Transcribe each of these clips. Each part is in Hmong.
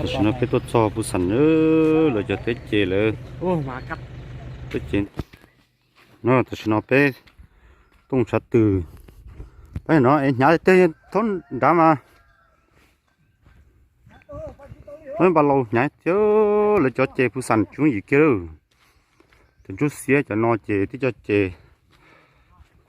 Tam sim no peb tuaj txog Phu Xas lawv cov teb ces lawv teb ces no. Tam sim no peb tuaj tshav twg, peb no es hnyav tiag thaub nrad mas. Npaj laus hnyav tiag, lawv cov ces Phu Xas tsis yooj yim kiag lawm. Cov ntsuab xiab cov no ces tib co ces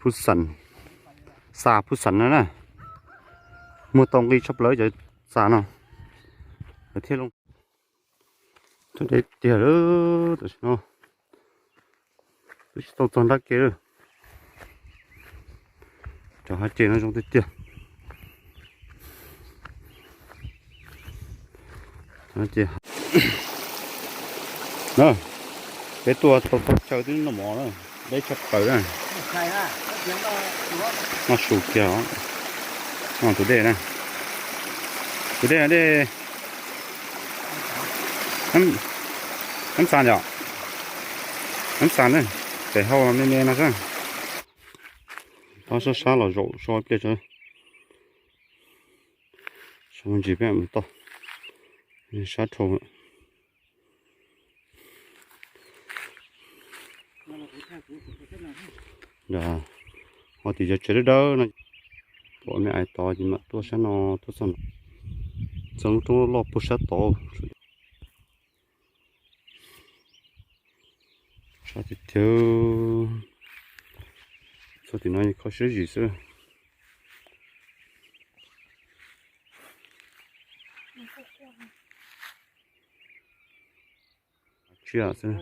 Phu Xas, Xas Phu Xas no na, muag tau nqi tshaj plaws cov Xas no. Lawv thiaj li tuaj deb tiag lawm tam sim no. Twb tsis tau txog nrab ke lawm. Cov hav ces no zoo tiag tiag. Ces peb tuaj tau thaj chaw twb noj mov na, deb tshaj plaws na. Noj su kiag os. Noj tus dej na. Tus dej, dej Nab xas yom. Nab xas na, pem hauj me me no xwb. Tau sab sab los zaum so ib pliag tso. Sab ntsis peb mus toj, sab dhau. Ho tim cov tsev dawb dawb no, pom me ais tod ces mam tuaj sab no, tuaj txog, txog lub roob loj puag sab tod. Sab tiag tiag, txog tim no kho siab zim xwb. Tsiaj xwb.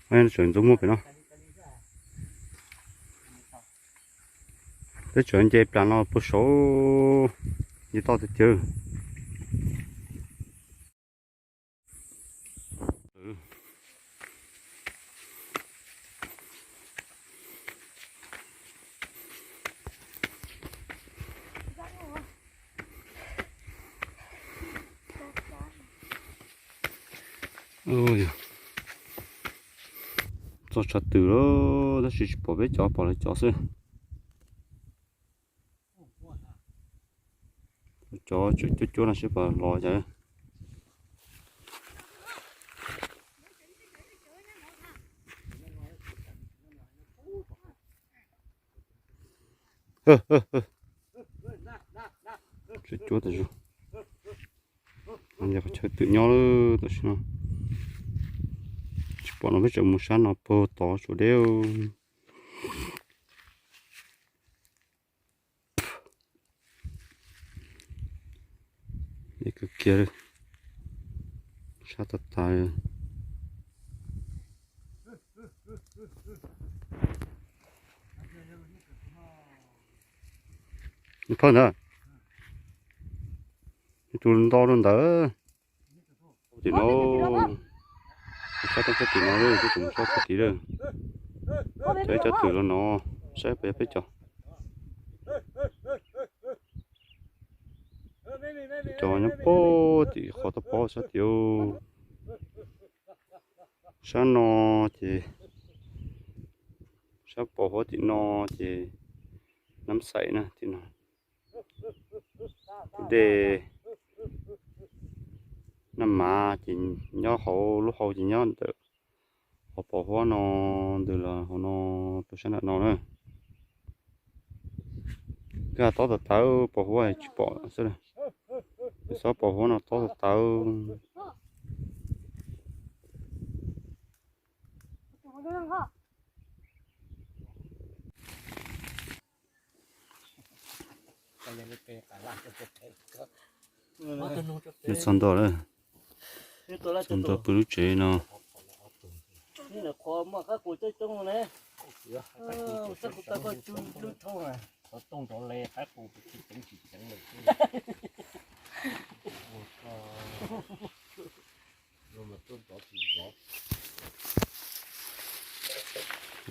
Tseem ntxuav muag pem no. Peb tseem nce plas no puag saud, nce toj tiag tiag. Txog tshav twg lawm tab sis tsis pom peb cov, pom lawv cov xwb. Cov cuab cuab no seb puas los cas. Cuab tas zog. Yog qhov chaw twm nyob lawm tam sim no. Tsis pom no peb tseem mus sab no puag tod tsuas deb. Deb kawg kiag li. Sab tas tas li. Phawj ntawd, tus nto rau ntawd. Tim no, sab toj sab tim no, peb tseem mus sab tim tid lawm. Cov ib cov twm los no, saib puas yog peb cov. Cov nyob puag tim qhov toj pob sab tim. Sab no ces, sab pos huab tim no ces Nab Xais na tim no. Tus dej Nab Mav ces nyob hauv, lub hau ces nyob ntawm qhov pos huab no, ntws los hauv no, rau sab nram no na. Kab tob tas tawv, pos huab tsis pom xwb. Xob pos huab no tob tas tawv. Nws txog ntua lawm. Txog ntua pw lub tsev no.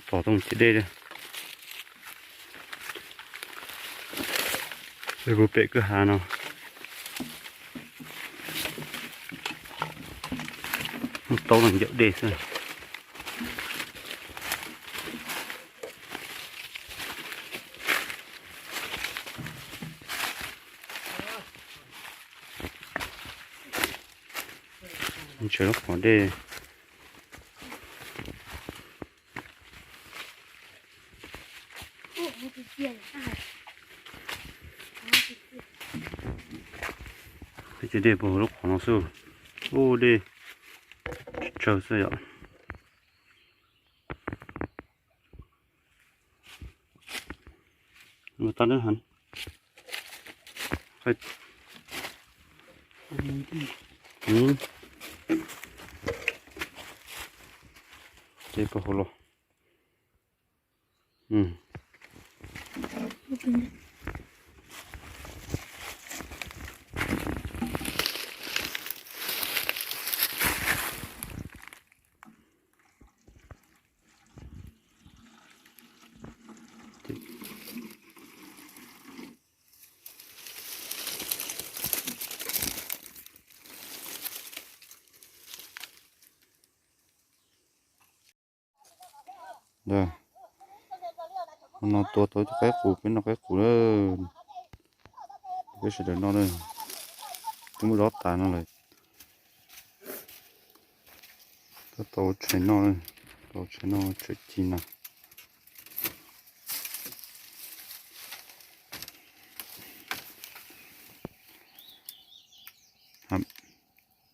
Pom tau ceg dej li. Peb pem kwj ha no, muaj taub no ncauj dej xwb. Ntshaw lub qhov dej. Peb tsev dej puag hauv lub qhov no xwb. Ub, dej tsawg xwb yom. Ua tau dawb heev. Dej puag hauv los. No tua tau tus qaib qus, peb noj qaib qus lawm. Peb sawv daws noj na, twb muab dob tas no lawm. Tab tau tshais noj, tau tshais noj tshais ci no.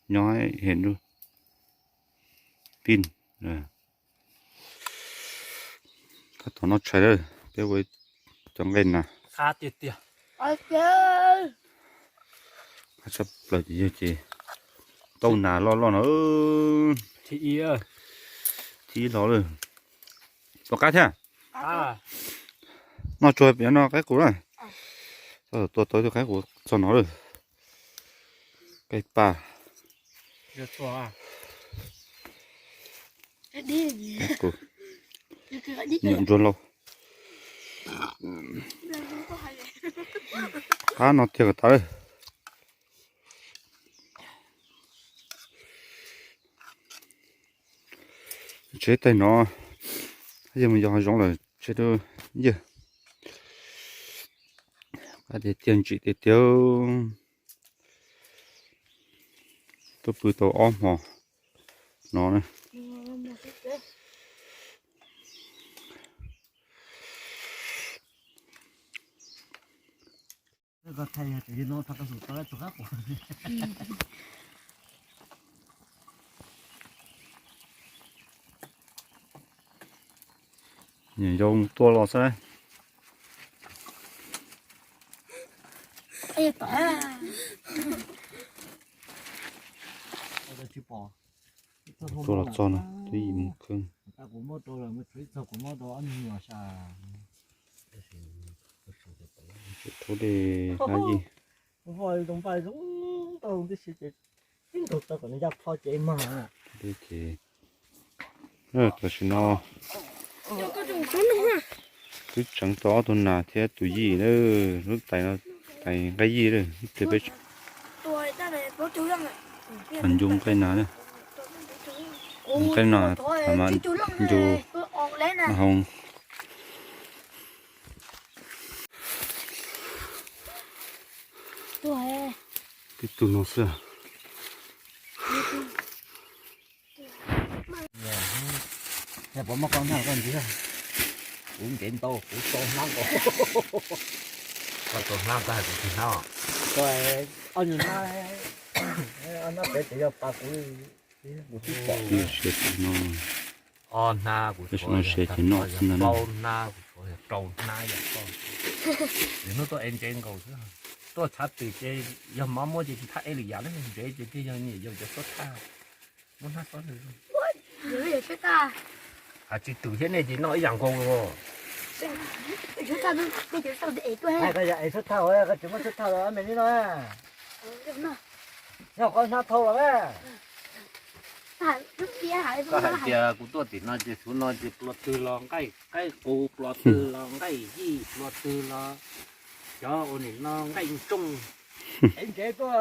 Nyob hem lub pin. Tab tom noj tshais lawm, peb ua cov nqaij nas. Qab tshaj plaws ces yog ces tauj nas loj loj no. Thib ib los lawm. Pom qab thiab. Noj tsuag pem no qaib qus na. Tua tau tus qaib qus txog no lawm. Qaib paj. Qaib qus. Nyuam ntsuag lauj. Qab no tiag kom tas lawm. Tsheb taig no, yog mus yos hav zoov lawm tsheb dub yawg. Qab tiag tiag ntsim tiag tiag. Tuaj pw tau ob hmo no na. Nyiam yau mus tua los xwb. Tua los txog no twb yim mus kheej. Thaub dej hnab yij. Dej ces tam sim no twb tseev tau ob tug nas thiab tus yij lawm. Lub tais no tais nqaij yij lawm. Peb ncu nqaij nas na. Nqaij nas mas ncu hoo. Tib tug no xwb. Yog puas muaj koj nag koj ntxiv, kuv ntev ntau kuv tau hnab nkaus. Koj tau hnab tag kuv tsis hnab. Koj ob nyuag hnab, ob hnab pem ces yog pas kuv, kuv twb pom. Ob hnab kuv tshuav, ces noj xwb ntag, plaub hnab kuv tshuav, yog rau hnab yog koj. Hnub tuaj ev ntsev nkaus xwb. Tuaj tshav twm ces yog mov muab ces tsis thab ev lwm yam li, ntsev ces thiaj yog niam yau cov suab thaj. Muab hnab xob nws. Hais tsis twm thiab nej ces noj ib yam nkaus. Koj yog ev suab thaj, koj tsis muab suab thaj los me li no. Nyob koj hnab thau los. Koj hais tias kuv tuaj tim no ces xyov no ces pluas twg los nqaij, nqaij qus, pluas twg los nqaij yij, pluas twg los cov ua nim no nqaij ntsooj. Ev ntsev tuaj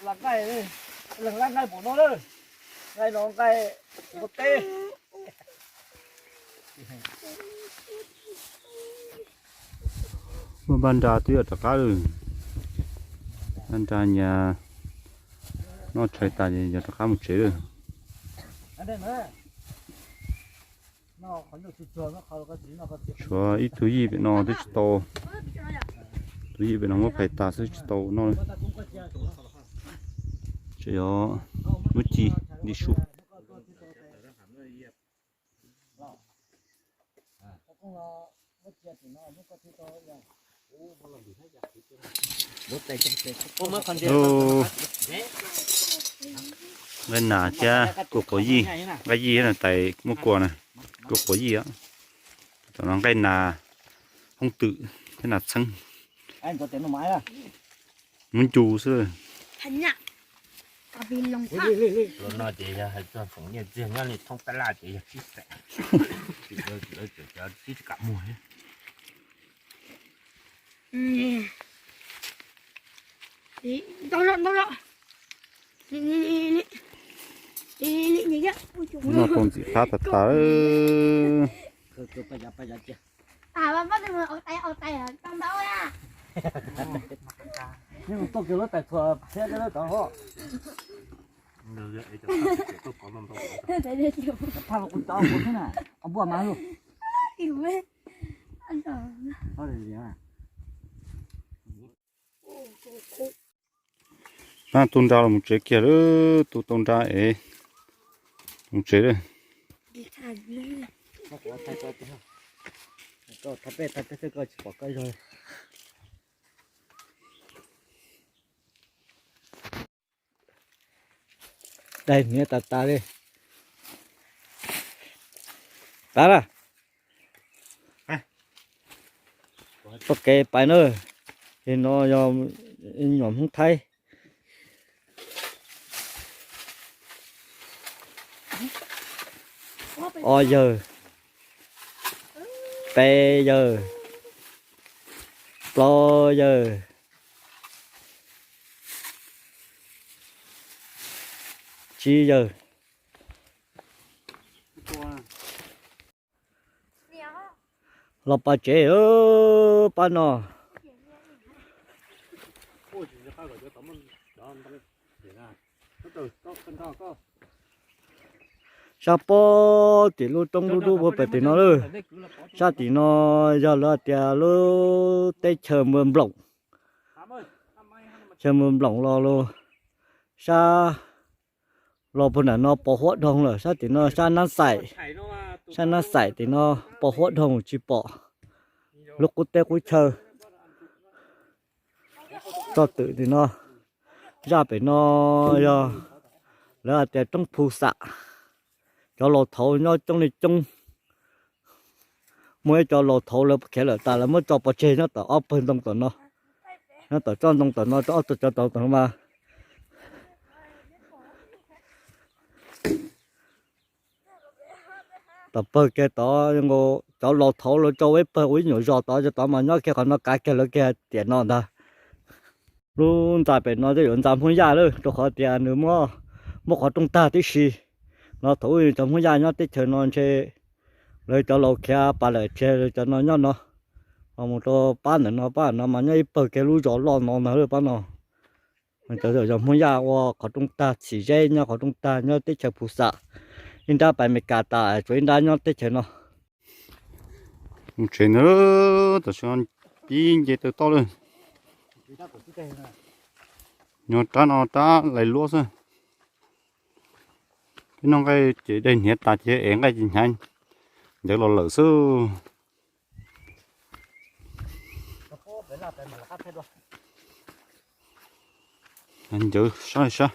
los nqaij, leej lab nqaij pum no lawm, nqaij no nqaij npua teb. Muaj npaj nra twb yuav rov qab lawm. Npaj nra nyas Noj tshais tas ces yog rov qab mus tsev lawm. Tshuav ib tug yij pem no twb tsis tau, tug yij pem no muab phais tas xwb tsis tau noj li. Tseem yog muab ci li su. Nqaij nas thiab kua quav yij, nqaij yij thiab nas tais muab kua na, kua quav yij. Tam no nqaij nas hoob twm thiab nas txheeb. Muab ncu xwb. Los no ces yog hais txog feem nyiaj txiag nyob li thoob tab laj ces yog sib xeem, lawv tsis kam muag thiab. Noj tau ntxim qab tas tas. Pab tu nra los mus tsev kiag lawm, tu tau nra es mus tsev lawm. Daig hniav tas tas li. Pab na, txoj kev pais na, es no yog nyuam Hmoob Thaib. Ob yawg, peb yawg, plaub yawg, tsib yawg. Los pab tsev pab no. Sab pob tim lub roob dub dub puag pem tim no lawm. Sab tim no yog lawv tias lub teb chaws Nploom. Chaw Nploom los lus sab los puag nram no pos huab dhoo lawm, sab tim no sab Nab Xaim, sab Nab Xaim tim no pos huab dhoo tsis pom lub qub teb qub chaw. Txoj twm tim no, zaj pem no yog lawv hais tias roob Phu Xam, cov laus thaud nyob coob li coob. Muaj ib co laus thaud lawv khiav lawm tas lawv muab tso pov tseg nyob tom ob pawg ntoo tom no, nyob tom tsob ntoo tom no, rau ob tug cov tau tom no mas. Tom pawg kiag tod, cov laus thaud lawv tso ua ib pawg ua ib nyuam zos tod, cov tod mas nyob kiag qhov no kav kiag lawv kiag tiam no ntag. Lub ntxa pem no twb yuav ntxa Hmoob Yaj lawm, rau qhov tias nws muab, muab qhov rooj tag tib si. No thaum ub cov Hmoob Yaj nyob teb chaws no ntshe lawv cov laus khiav pas lawm tseg lawv cov no nyob no. Ho mus rau pab ntawm no, pab no mas nyob ib pawg kiag lub zos loj no ntag lawm pab no. Cov zos Hmoob Yaj ua qhov rooj tag, txhim zeb nyob qhov rooj tag nyob teb chaws Phu Xam. Ib nrab pais Amelikas tas, tsuas ib nrab nyob teb chaws no. Mus tsev ntawd, tam sim no pib nce taw toj lawm. Nyob rab no rab lais luab xwb. Peb noj nqaij ces daig hniav tas ces ev nqaij ces hnyav ncawv los lawm xwb. Ncawv sab sab.